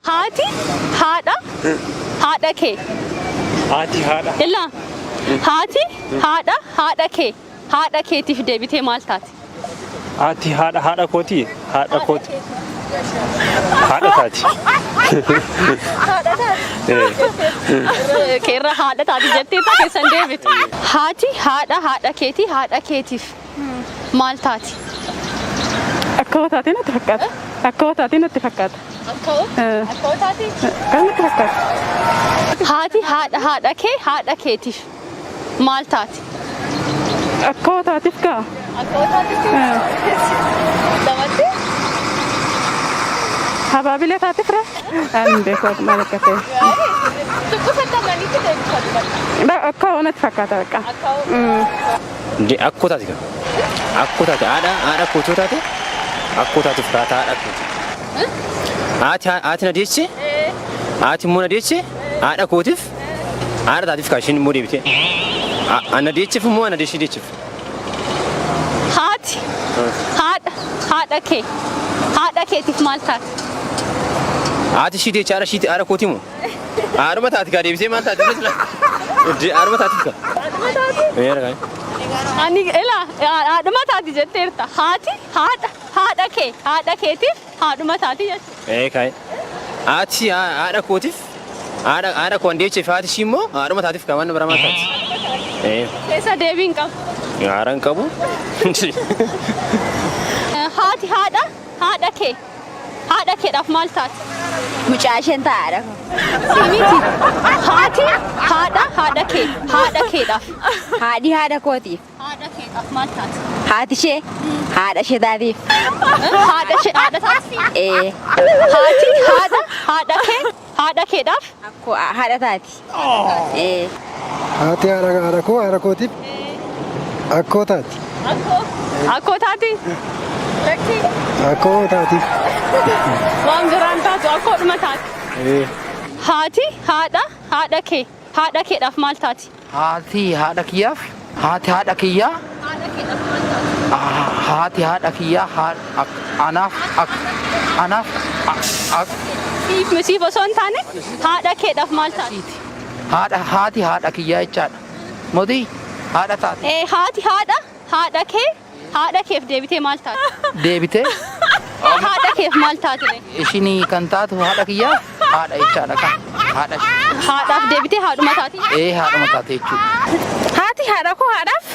Haati haadha haadha kee. Haati haadha. Illaa haati haadha haadha kee haadha keetiif deebitee maal taati? Haati haadha haadha kooti haadha kooti. Haadha taati. Keerra haadha taati jettee keessan deebitu. Haati haadha haadha keetii haadha keetiif maal taati? Akkoo taatee natti fakkaata. Akkoo taatee natti fakkaata. Akkoo? Akkoo taati? Kan natti fakkaata. Haati haadha haadha kee haadha keetiif maal taati? Akkoo taatiif kaa. Akkoo taati? Lamatti? Habaabilee taatiif ree? Ani beeku maal akka ta'e. Tuqquffattamaniitti deebifatu bakka. Akkoo natti fakkaata bakka. Akkoo. Ndi akkoo taate kan. Akkoo taate haadha haadha kootii yoo taate akkoo taate firaata haadha kooti. Haati haati na deesse haati immoo na deesse haadha kootiif haadha taatiif kan isheen immoo deebite. Ana deesseef immoo ana deessee deesseef. Haati haadha haadha kee haadha keetiif maal taate? Haati ishii deeche haadha ishii haadha kooti moo? Haadhuma taati kaa deebisee maal taati? Haadhuma taatiif kaa. Haadhuma taati? Ani ila haadhuma taati jetteerta. Haati haadha haadha kee haadha keetiif haadhuma taati jechuudha. Ee kaa'e. Haati haadha kootiif haadha haadha koo deecheef haati ishii immoo haadhuma taatiif kaa waan biraa maal taati? Ee. Keessa deebiin qabu. Haadha hin qabu. Haati haadha haadha kee haadha keedhaaf maal taati? Mucaa isheen taa'aadha. Si miti. Haati haadha haadha kee haadha keedhaaf. Haadhi haadha kootiif. Haadha keedhaaf maal taati? Haati ishee haadha ishee taatiif. Haadha ishee haadha taati? Ee. Haati haadha haadha kee haadha keedhaaf. Akkoo haadha taati. Ee. Haati haadha haadha koo haadha kootiif akkoo taati. Akkoo. Akkoo taati? Lakki. Akkoo taatiif. Waan biraan taatu akkoodhuma taati. Haati haadha haadha kee haadha keedhaaf maal taati? Haati haadha kiyyaaf haati haadha kiyyaa Haadha keedhaaf maal taati? haati haadha kiyyaa anaaf anaaf Siif siif osoo hin taane haadha keedhaaf maal taati? haadha haati haadha kiyyaa jechaadha. Mootii haadha taate. Ee haati haadha haadha kee haadha keef deebitee maal taate? Deebitee Haadha keef maal taate? ishinii kan taatu haadha kiyyaa haadha jechaadha kan haadha Haadhaaf deebitee haadhuma taati? ee haadhuma taate jechuudha. Haati haadha koo haadhaaf.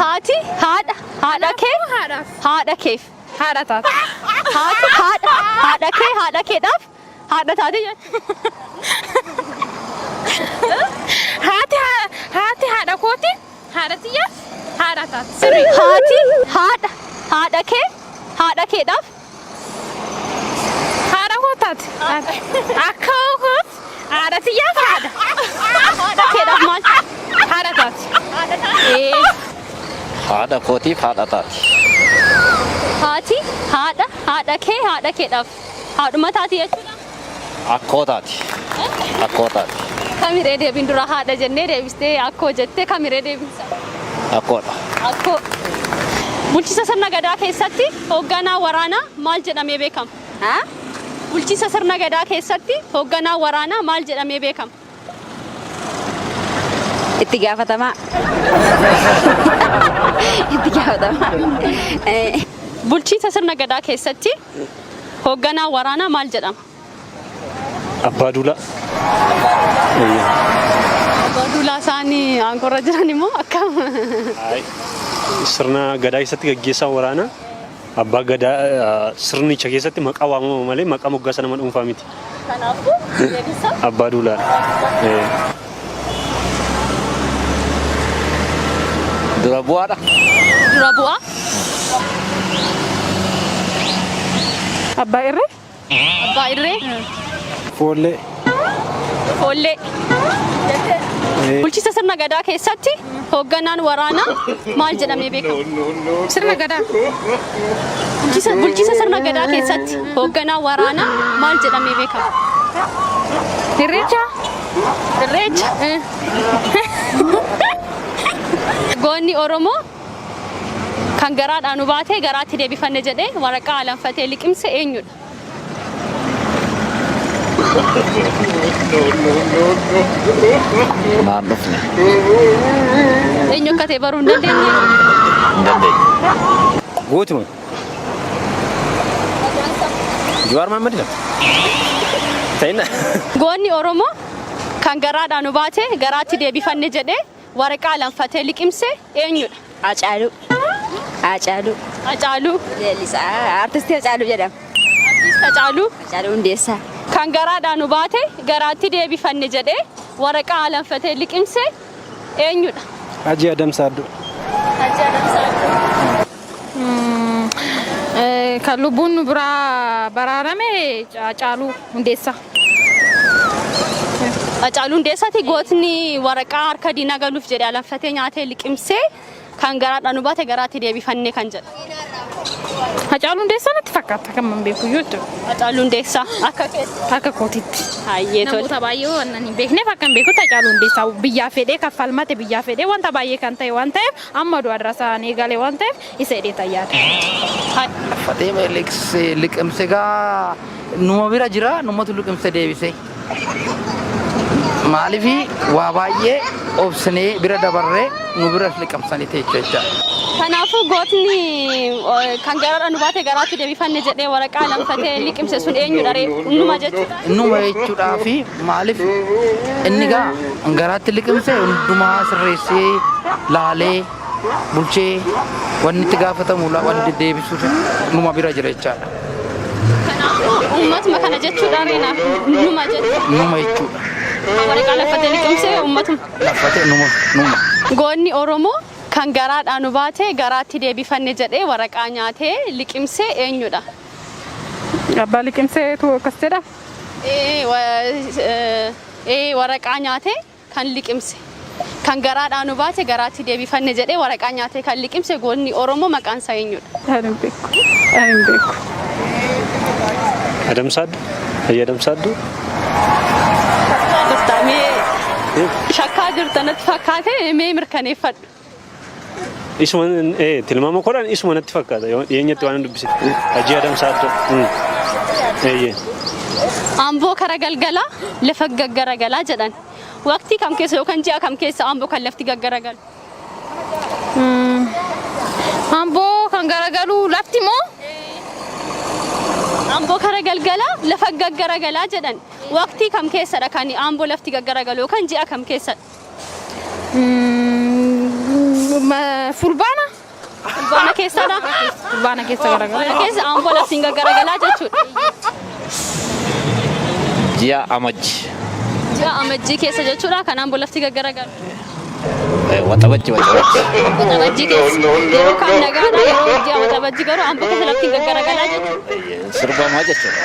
Haati haadha haadha kee Haadhaaf. haadha keef Haadha taate. haati haadha haadha kee haadha keedhaaf haadha taate jechuudha. Haati haati haadha kooti haadha tiyyaaf haadha taate. Sirrii. Haati haadha haadha kee haadha keedhaaf Haadha koo taate. Akka koot haadha tiyyaaf haadha. Haadha keedhaaf maal taate? Haadha taate. Haadha taate. Ee. Haadha kootiif haadha taati. Haati haadha haadha kee haadha keedhaaf haadhuma taati jechuudha. Akkoo taati. Akkoo taati. Kamiree deebiin dura haadha jennee deebistee akkoo jettee kamiree deebinsa? Akkoodha. Akkoo. Bulchiinsa sirna gadaa keessatti hoogganaa waraanaa maal jedhamee beekama? Haa? Bulchiinsa sirna gadaa keessatti hoogganaa waraanaa maal jedhamee beekama? Itti gaafatamaa. Itti gaafatamaa. Bulchiinsa sirna gadaa keessatti hoogganaa waraanaa maal jedhama? Abbaa Duulaa. Abbaa Duulaa isaanii aangoorra jiran immoo akkam? Sirna gadaa keessatti gaggeessaan waraanaa abbaa gadaa sirnicha keessatti maqaa waamama malee maqaa moggaasa nama dhuunfaa miti. Kanaafuu deebisa. Abbaa Duulaadha. Dura bu'aadha. Dura bu'aa. Abbaa irree. Abbaa irree. Foollee. Foollee. Bulchiinsa sirna gadaa keessatti hoogganaan waraanaa maal jedhamee beekama? Sirna gadaa. Bulchiinsa sirna gadaa keessatti hoogganaan waraanaa maal jedhamee beekama? Irreecha. Irreecha. Goonni Oromoo kan garaadhaa nu baatee garaatti deebifanne jedhee waraqaa alanfatee liqimse eenyudha? Naan dhufne. Eenyu akka ta'e baruu hin dandeenye. Hin dandeenye. Gootuma. Jawaar Mohaammed dha. Ta'inna. Goonni Oromoo kan garaadhaa nu baate garaatti deebifanne jedhee waraqaa lanfatee liqimse eenyudha? Hacaaluu. Hacaaluu. Hacaaluu. Leellisaa. Artistii Hacaaluu jedhama. Artist Hacaaluu. Hacaaluu Hundeessaa. Kan garaadhaa nu baate garaatti deebifanne jedhee waraqaa alanfatee liqimse eenyudha? Hajii Adam Saaddoo. Hajii Adam Saaddoo. Kan lubbuun nu biraa baraarame Hacaaluu Hundeessaa. Hacaaluu Hundeessaati gootni waraqaa harka diinaa galuuf jedhee alanfatee nyaatee liqimsee kan garaadhaa nu baate garaatti deebifanne kan jedhu. Hacaaluu Hundeessaa natti fakkaata kan man beeku iyyuu jechuudha. Hacaaluu Hundeessaa akka keessa. Akka kootitti. Hayyee tole. Namoota baay'ee waan hin beekneef akka hin beekutti Hacaaluu Hundeessaa biyyaa fedhee kaffalmate biyyaa fedhee wanta baay'ee kan ta'e waan ta'eef amma du'a irra isaan eegale waan ta'eef isa hidhee tayyaadha. Fatee liqimse gaa numa bira jira numatu liqimse deebise. Maaliif waa baay'ee obsinee bira dabarree nu bira liqimsanii teechuu jechaadha. Kanaafuu gootni kan garaadhaa nu baate garaatti deebifanne jedhee waraqaa lamfatee liqimse sun eenyudha ree? Numa jechuudha. Numa jechuudhaa fi maaliif inni gaa garaatti liqimse hundumaa sirreessee laalee bulchee wanni itti gaafatamu wanni deebisuuf numa bira jira jechaadha. Kanaafuu uummatuma kana jechuudha ree naaf numa jechuudha. Numa jechuudha. Waraqaa laffatee liqimse uummatuma. Laffatee numa numa. Goonni Oromoo kan garaadhaa nu baate garaatti deebifanne jedhee waraqaa nyaatee liqimse eenyudha? Abbaa liqimseetu akkas jedha. Ee waraqaa nyaatee kan liqimse. Kan garaadhaa nu baate garaatti deebifanne jedhee waraqaa nyaatee kan liqimse goonni Oromoo maqaan isaa eenyudha? Ani hin beeku. Ani hin beeku. Adam Saaddoo? Hayya Adam Saaddoo? Jirta mee shakkaa jirta natti fakkaate mee mirkaneeffadhu. Isuma tilmaama koodhaan isuma natti fakkaata yoo dhiyeenyatti waan dubbise. Hajii Adam Saaddoo. Eeyyee. Amboo kara galgalaa lafa gaggaragalaa jedhan. Waqtii kam keessa yookaan ji'a kam keessa amboo kan lafti gaggaragalu? Amboo kan garagalu lafti moo? Amboo kara galgalaa lafa gaggaragalaa jedhan. Waqtii kam keessadha kan amboo lafti gaggaragalu yookaan ji'a kam keessadha? Fulbaana? Fulbaana keessadha. Fulbaana keessa garagala. Fulbaana keessa amboo lafti gaggaragalaa jechuudha. Ji'a Amajji. Ji'a Amajjii keessa jechuudha kan amboo lafti gaggaragalu. Waxabajji waxabajji. Waxabajjii keessa. Yeroo kaan nagaadha yeroo ji'a waxabajjii garuu amboo keessa lafti gaggaragalaa jechuudha. Sirbamaa jechuudha.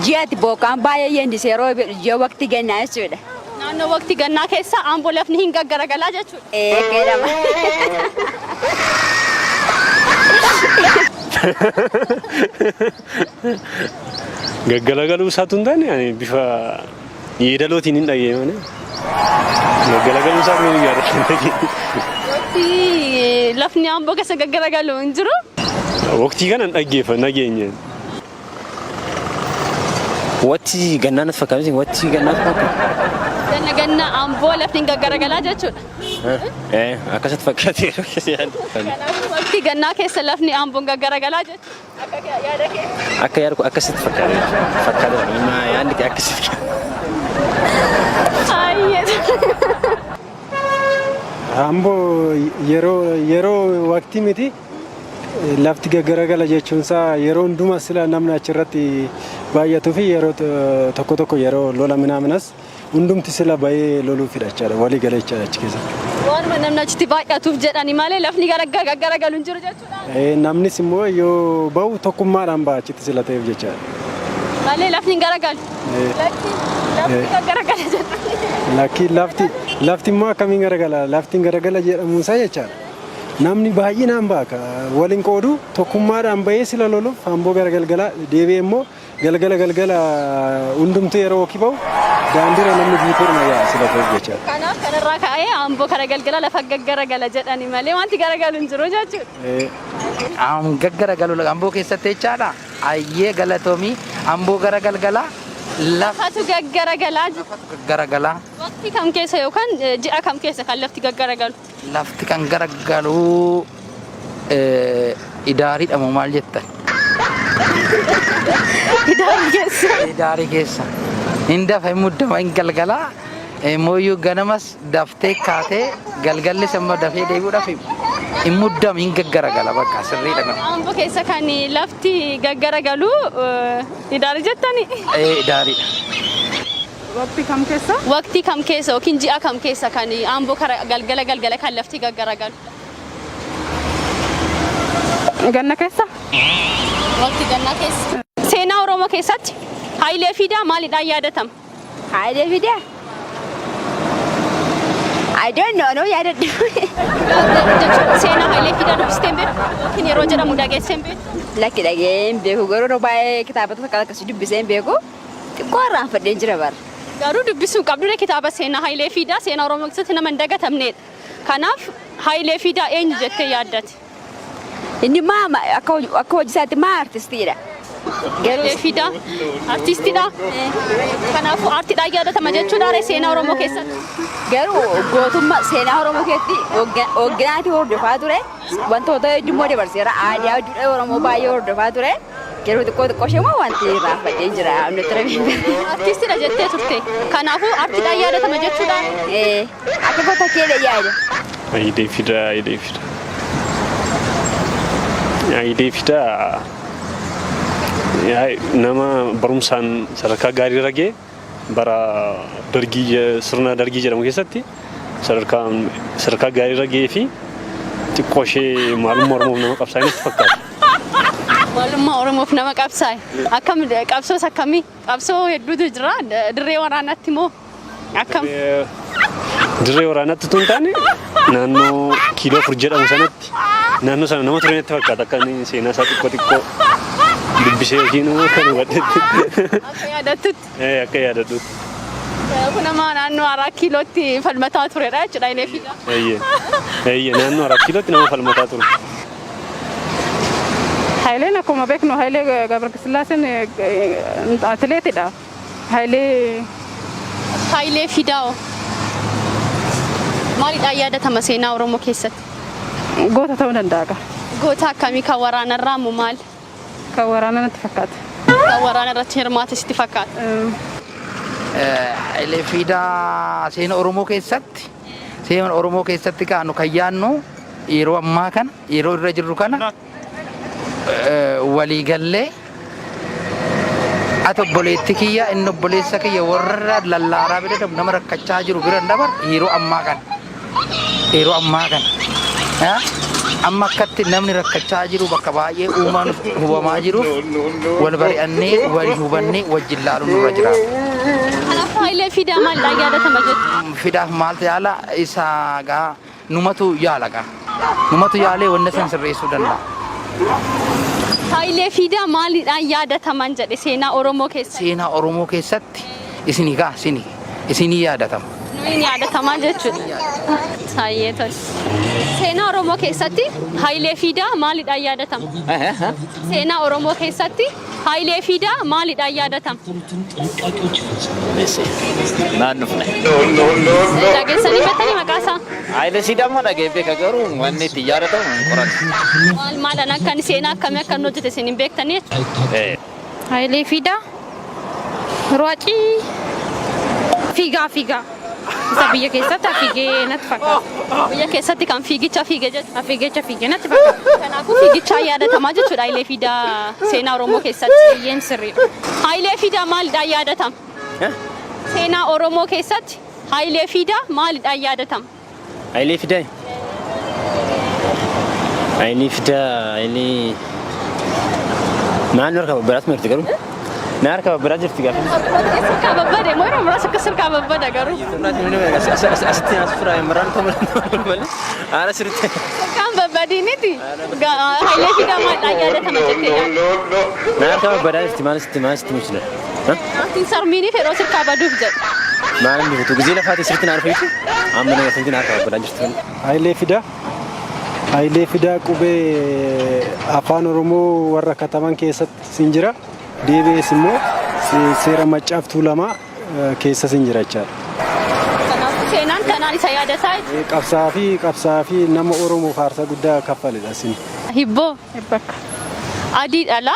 Ji'aatti bookaan baay'ee yeendise yeroo jedhu ji'a waqtii gannaa jechuudha. Naannoo waqtii gannaa keessa amboo lafni hin gaggaragalaa jechuudha. Ee jedhama. Gaggalagaluu isaatu hin taane ani bifa yeedalootiin hin dhagee malee. Gaggalagaluu isaatu hin yaadadha. Waqtii lafni amboo keessa gaggaragalu hin jiru. Waqtii kana hin dhaggeeffa nageenye. Waqtii gannaa natti fakkaata. Waqtii gannaa natti fakkaata. Ganna ganna amboo lafni hin gaggaragalaa jechuudha. Akkasitti fakkaate yeroo keessa yaaddu. Kanaafuu waqtii gannaa keessa lafni amboon gaggaragalaa jechuudha. Akka yaada kee. Akka yaadu akkasitti fakkaate. Fakkaate yaadni kee akkasitti. Hayyee. Amboo yeroo yeroo waqtii miti lafti gaggaragala jechuun isaa yeroo hundumaa sila namni achirratti baay'atuu fi yeroo tokko tokko yeroo lola minaaminas hundumti sila bahee loluu fidha jechaadha walii galee jechaadha achi keessatti. Waanuma namni achitti baay'atuuf jedhani malee lafni gara gaggaragalu hin jiru jechuudha. Namnis immoo yoo bahu tokkummaadhaan baha achitti sila ta'eef jechaadha. Malee lafni hin garagalu. Lafti gaggaragala jechuudha. Lakki lafti lafti immoo akkamiin garagala lafti hin garagala jedhamuun isaa jechaadha. Namni baay'inaan baha waliin qoodu tokkummaadhaan bahee sila loluuf amboo gara galgala deebi'ee immoo galgala galgala hundumtuu yeroo wakii bahu daandiirra namni guutuudhuma yaa'a sila ta'eef jechaadha. Kanaaf kanarraa ka'ee amboo kara galgala lafa gaggaragala jedhani malee wanti garagalu hin jiru jechuudha. Gaggaragalu amboo keessatti jechaadha. Ayyee galatoomii Amboo gara galgalaa Lafatu gaggaragalaa jira. Garagalaa. Waqtii kam keessa yookaan ji'a kam keessa kan lafti gaggaragalu? Lafti kan garagalu idaariidha moo maal jettan? Idaarii keessa. Idaarii keessa. Hin dafa hin muddama hin galgalaa. Mooyyuu ganamas daftee kaatee galgallis amma dafee deebi'uudhaaf hin muddama hin gaggaragala bakka sirriidha kan. Amboo keessa kan lafti gaggaragalu idaarii jettani? Idaariidha. Waqtii kam keessa? Waqtii kam keessa yookiin ji'a kam keessa kan Amboo kara galgala galgala kan lafti gaggaragalu? Ganna keessa? Waqtii gannaa keessa. Seenaa Oromoo keessatti Hayilee Fidaa maalidhaan yaadatama? Hayilee Fidaa? I don't know, no yaadadhu. Jechuun seenaa Hayilee Fidaa dubbistee hin beektu yookiin yeroo jedhamu dhageessee hin beektu? Lakki dhagee hin beeku garuu yeroo baay'ee kitaabota takka akkasii dubbisee hin beeku. Xiqqoo irraanfadheen jira bara. Garuu dubbisuu qabdu kitaaba seenaa Hayilee Fidaa seenaa Oromoo keessatti nama hin dagatamnedha. Kanaaf Hayilee Fidaa eenyu jettee yaaddate? Inni maa akka hojii isaatti maa artistiidha. Hayilee Fidaa artistiidha. Kanaafuu aartiidhaan yaadatama jechuudha seenaa Oromoo keessatti. Garuu gootummaa seenaa Oromoo keessatti hoogganaatii hordofaa ture. Wantoota hedduu dabarseera. Aadaa duudhaa Oromoo baay'ee hordofaa ture. Garuu xiqqoo xiqqoo ishee immoo wanti irraanfadhee jira. Nutti rabii. Artistiidha jettee turte. Kanaafuu aartiidhaan yaadatama jechuudha. Akka goota keedha yaada. Hayilee Fidaa, Hayilee Fidaa. Hayilee Fidaa nama barumsaan sadarkaa gaarii irra ga'e bara dargii sirna dargii jedhamu keessatti sadarkaa gaarii irra ga'ee fi xiqqoo ishee maalummaa Oromoof nama qabsaa'e natti fakkaata. Maalummaa Oromoof nama qabsaa'e. Akkam qabsoos akkamii? Qabsoo hedduutu jira. Dirree waraanaatti moo akkam? Dirree waraanaatti tun taane naannoo kiiloo afur jedhamu sanatti naannoo sana nama ture natti fakkaata akka inni seenaa isaa xiqqoo xiqqoo dubbisee yookiin immoo akka hubadhetti. Akka yaadattutti. Akka yaadadhutti. Kun nama naannoo Araa Kiilootti falmataa turedha jechuudha Hayilee Fidaa. Eeyyee. Eeyyee naannoo Araa Kiilootti nama falmataa ture. Hayileen akkuma beeknu Hayilee Gabrasillaaseen atileetidha. Hayilee Hayilee Fidaa maalidhaan yaadatama seenaa Oromoo keessatti? Goota ta'uu danda'a. Goota akkamii kan waraanarraa moo maali? Kan waraana natti fakkaata. Kan waraana irratti hirmaate sitti fakkaata. Hayilee Fidaa seenaa Oromoo keessatti kaanu kan yaannu yeroo ammaa kana yeroo irra jirru kana waliigallee ati obboleetti kiyya inni obboleessa kiyya warra lallaaraa bira dabu nama rakkachaa jiru bira dabar yeroo ammaa kana amma akkatti namni rakkachaa jiru bakka baay'ee uumaan hubamaa jiruuf wal bari'annee wal hubannee wajjin laaluun nurra jiraata. Kanaafuu Hayilee Fidaa maalidhaan yaadatama jettu? Fidaaf maaltu yaala isaa gaa numatu yaala gaa numatu yaalee wanna san sirreessuu danda'a. Hayilee Fidaa maalidhaan yaadataman jedhe seenaa Oromoo keessatti? Seenaa Oromoo keessatti isinii gaa isinii yaadatama. Nuyin yaadatamaa jechuudha. Hayyee tole. Seenaa Oromoo keessatti Hayilee Fidaa maalidhaan yaadatama? Seenaa Oromoo keessatti Hayilee Fidaa maalidhaan yaadatama? Naan dhufne. Dhageessanii beektanii maqaa isaa? Hayilee Fidaa immoo dhagee beeka garuu wanni itti yaadatamu hin qoratu. Maal maadhaan akka inni seenaa akkamii akka inni hojjete isin hin beektanii jechuudha. Hayilee Fidaa Ruwaacii fiigaa fiigaa isa biyya keessatti fiigee natti fakkaata. Biyya keessatti kan fiigicha fiige jechuudha. Fiigicha fiigee natti fakkaata. Kanaafuu fiigichaan yaadatamaa jechuudha Hayilee Fidaa seenaa Oromoo keessatti. Eeyyeen sirriidha. Hayilee Fidaa maalidhaan yaadatama? Seenaa Oromoo keessatti Hayilee Fidaa maalidhaan yaadatama? Hayilee Fidaa. Hayilee Fidaa Hayilee maal nu harka babbadaatu jirti garuu? Na harka babbadaa jirti gaafa. Sirkaa babbade moo yeroo muraasa akka sirkaa babbada garuu. Asitti as furaa maraan ta'uu malee haala sirriitti. Sirkaan babbadiiniti. Hayilee Fidaa maalidhaan yaadatama jettee yaadda? Na harka babbadaa jirti maal sitti mul'isa? Aartiin sarmiiniif yeroo sirkaa baduuf jedhu. Maal inni futu gizee lafaati sirriitti na arfeetu amma nama sirriitti na harka babbadaa jirti. Hayilee Fidaa. Hayilee Fidaa qubee afaan Oromoo warra kataban keessatti sin jira. Deebi'ees immoo seera Maccaaf Tuulamaa keessas hin jira jechaadha. Kanaafuu seenaan kanaan isa yaadataa jechuudha. Qabsaa'aa fi nama Oromoo faarsa guddaa kaffaledha isin. Hibboo. Bakka. Adii dhala,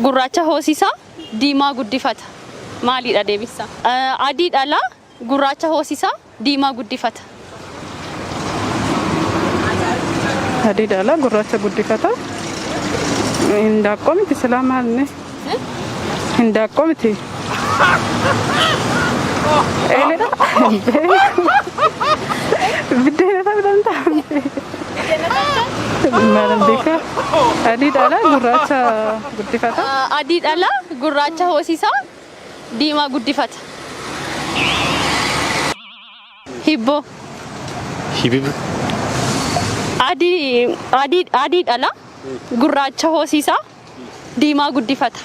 gurraacha hoosisaa, diimaa guddifata. Maalidha deebisa? Adii dhala, gurraacha hoosisaa, diimaa guddifata. Adii dhala, gurraacha guddifata. Hindaaqqoo miti silaa maalni? Hindaaqqoo miti. Eeledha. Biddeena ta'uu danda'a. Maalan beekaa? Adii dhala, gurraacha guddifata. Adii dhala, gurraacha hoosisaa, diimaa guddifata. Hibboo. Hibiba. Adii dhala, gurraacha hoosisaa, diimaa guddifata.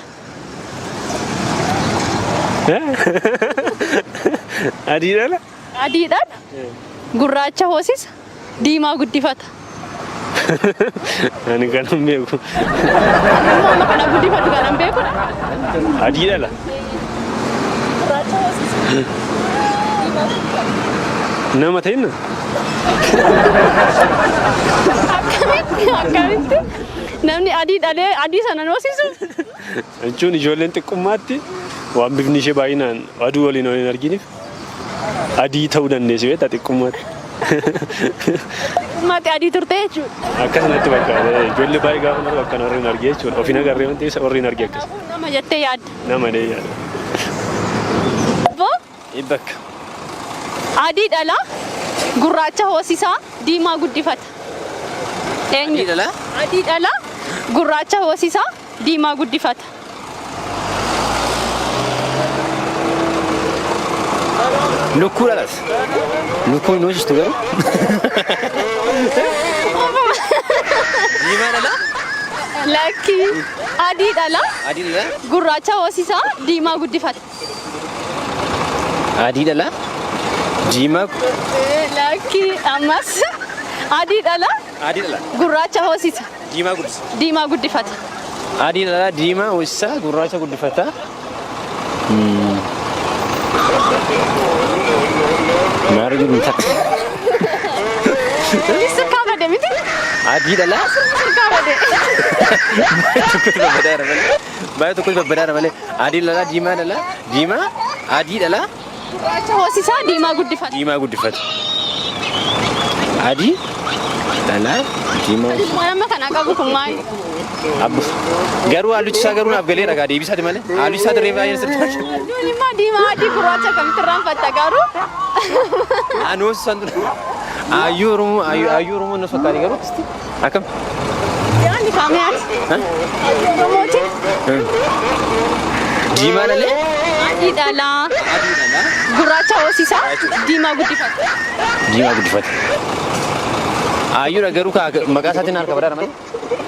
Adii dhala? Adii dhala, gurraacha hoosisa, diimaa guddifata. Ani kan hin beeku. Immoo amma kana guddifatu kan hin beekudha. Adii dhala. Gurraacha hoosisa. Nama ta'inna? Akkamitti namni adii dhalee adii sana hoosisu? Jechuun ijoolleen xiqqummaatti waan bifni ishee baay'inaan aduu waliin waliin arginiif adii ta'uu dandeessi beektaa xiqqummaatti. Xiqqummaatti adii turte jechuudha. Akkas natti fakkaata. Ijoollee baay'ee gaafa nama akkana warri hin argee jechuudha. Ofiin agarree wanti isa warri hin argee akkas. Nama jettee yaadda. Nama dee yaada. Hibboo. Bakka. Adii dhala, gurraacha hoosisaa, diimaa guddifata. Eenyu? Adii dhala? Adii dhala, gurraacha hoosisaa, diimaa guddifata. Lukkuu dhalas. Lukkuun hin hoosistu garuu. Diimaa dhala? Lakkii, adii dhala, Adii dhala? gurraacha hoosisaa, diimaa guddifata. Adii dhala? Diimaa. Lakkii, ammas adii dhala, Adii dhala? gurraacha hoosisa, Diimaa guddisa. diimaa guddifata. Adii dhala, diimaa hoosisaa, gurraacha guddifata. Maal jedhu takka. Sirkaa bade miti? Adii dhala? Sirkaa bade. Tokkotu babbadaara malee. Baay'ee tokkotu babbadaara malee. Adii dhala, diimaa dhala, diimaa, adii dhala, Gurraacha hoosisaa, diimaa guddifata. Diimaa guddifata. Adii dhala, diimaa. Waan amma kana qabu kun maali? Abbu. Garuu haalluchi isaa garuu naaf galeera gaa deebisaati malee. Haalluchi isaa dirree baay'ee sirrii. Halluun immoo diimaa, adii, gurraacha akkamitti irraanfatta garuu? Ani hoosisaan ture. Ayyuu Oromoo na fakkaate garuu akkasitti. Akkam? Yaanni kaameyaati. Oromooti. Diimaa dhalee? Adii dhalaa. Adii dhala. Gurraacha hoosisaa, diimaa guddifata. Diimaa guddifata. Ayyuudha garuu maqaa isaatiin harka badaara malee.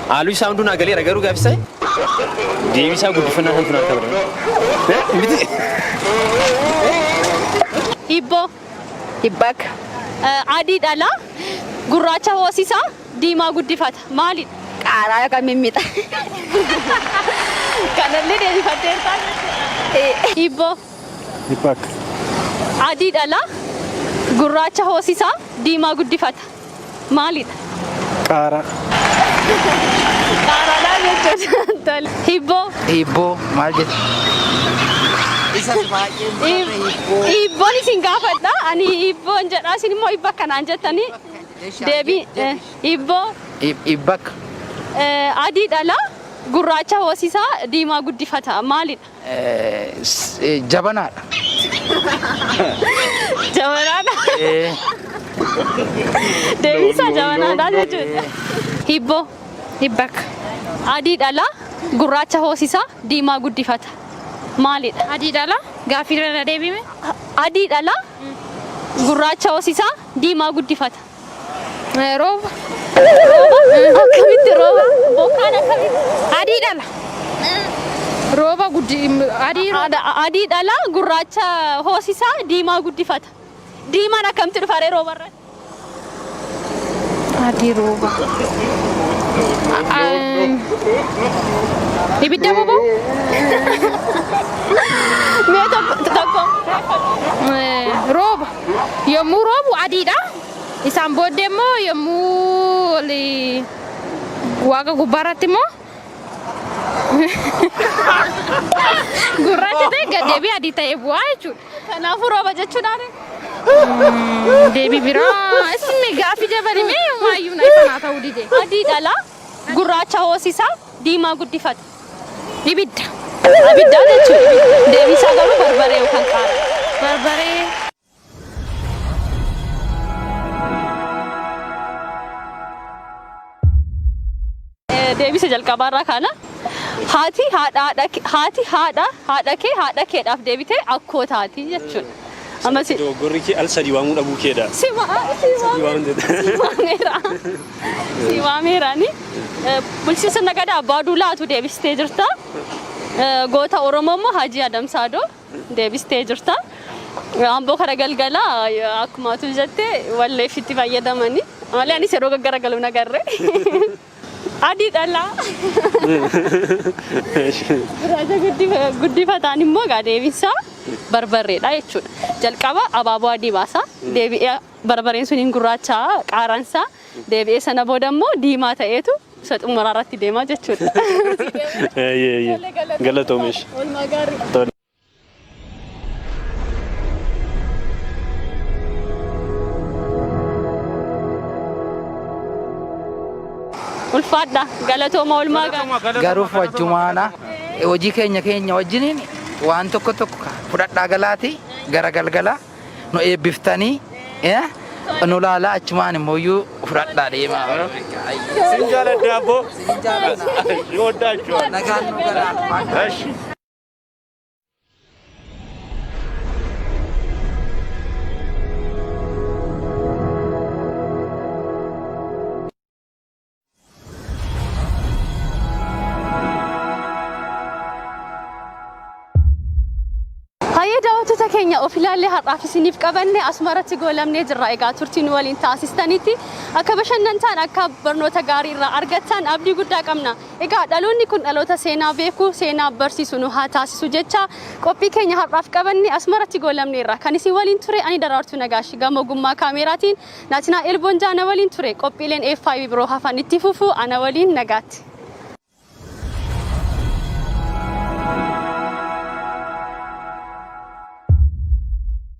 Halluu isaa hunduu naa galeera garuu gaaffisaa. Deebisaa guddifannaa santu naa harka badaara. Miti. Hibboo. Hibbaka. Adii dhalaa, gurraacha hoosisaa, diimaa guddifata. Maalidha? Qaaraa yookaan mimmixa. Kanallee deebifatteertaa. Hibboo. Hibbaka. Adii dhalaa, gurraacha hoosisaa, diimaa guddifata. Maalidha? Qaaraa. Qaaraadhaa jechuudha. Tole. Hibboo. Hibboo maal jettu? Isas baay'een hibboo. Hibboon isin gaafadha. Ani hibboon jedha. Isin immoo hibba akkanaan jettanii. Deebii hibboo. Hibbaka. Adii dhalaa, gurraacha hoosisaa, diimaa guddifata. Maalidha? Jabanaadha. Jabanaadha. Deebiinsaa jabanaadha jechuudha. Hibboo. Hibbaka. Adii dhalaa, gurraacha hoosisaa, diimaa guddifata. Maalidha? Adii dhala, gaaffii irra deebime. Adii dhalaa, gurraacha hoosisaa, diimaa guddifata. Rooba. Rooba? Akkamitti rooba? Bokkaan akkamitti? Adii dhala. Rooba guddi adii rooba. Adii dhalaa, gurraacha hoosisaa, diimaa guddifata. Diimaan akkamitti dhufa ree rooba irratti? Adii rooba. Ibidda boba'u. Mee tokko tokko. Rooba. Yommuu roobu adiidha. Isaan booddee immoo yommuu oli waaqa gubbaarratti immoo gurraacha ta'e gad deebi'ee adii ta'ee bu'aa jechuudha. Kanaafuu rooba jechuudhaan. Deebii biraa isin gaaffii jabali mee maayyuu na ifa naa ta'uu dide. Adii dhala, gurraacha hoosisaa, diimaa guddifata. Ibidda. Abiddaa jechuudha. Deebii isaa garuu barbaree yookaan qaara. Barbaree. Deebisa jalqabaarraa kana. Haati haadha haadha haati haadha haadha kee haadha keedhaaf deebitee akkoo taati jechuudha. Amma si Dogoggorri kee al sadii waamuu dhabuu keedha. si Sadii waameera. Si waameeraani. Bulchiinsa nagadaa Abbaa Duulaatu deebistee jirta. Goota Oromoo immoo Hajii Adam Saadoo deebistee jirta. Amboo kara galgalaa akkuma atu jette walleef itti fayyadamani. Malee anis yeroo gaggaragalu nagarre. Adii dhalaa. Gurraacha guddifataan immoo egaa deebiinsaa barbarreedha jechuudha. Jalqaba abaaboo adii baasa. Deebi'ee barbareen sun hin gurraacha qaaraansaa. Deebi'ee sana booda immoo diimaa ta'eetu isa xumuraa irratti deema jechuudha. Galatoomesh. Oolmaa gaarii. Tole. Ulfaadha. Galatooma oolmaa gaarii. Garuu wajjumaana hojii keenya keenya wajjiniin waan tokko tokko fudhadhaa galaati gara galgala nu eebbiftanii nu laalaa achumaan immoo fudhadhaa deemaa. Sin jaaladha abboo. Yooddaachuu. Nagaan nu galaa. Eshi. Hayyee daawwattoota keenya of ilaallee har'aaf isiniif qabanne asumarratti goolamnee jirra. Egaa turtii nu waliin taasistanitti akka bashannantaan akka barnoota gaarii irraa argattan abdii guddaa qabna. Egaa dhaloonni kun dhaloota seenaa beeku, seenaa barsiisu nu haa taasisu jecha qophii keenya har'aaf qabanne asumarratti goolamneerra. Kan isin waliin ture ani Daraartuu Nagaash gama ogummaa kaameeraatiin Naatinaa Elboonjaa na waliin ture. Qophiileen FIB biroo hafan itti fufu ana waliin nagaatti.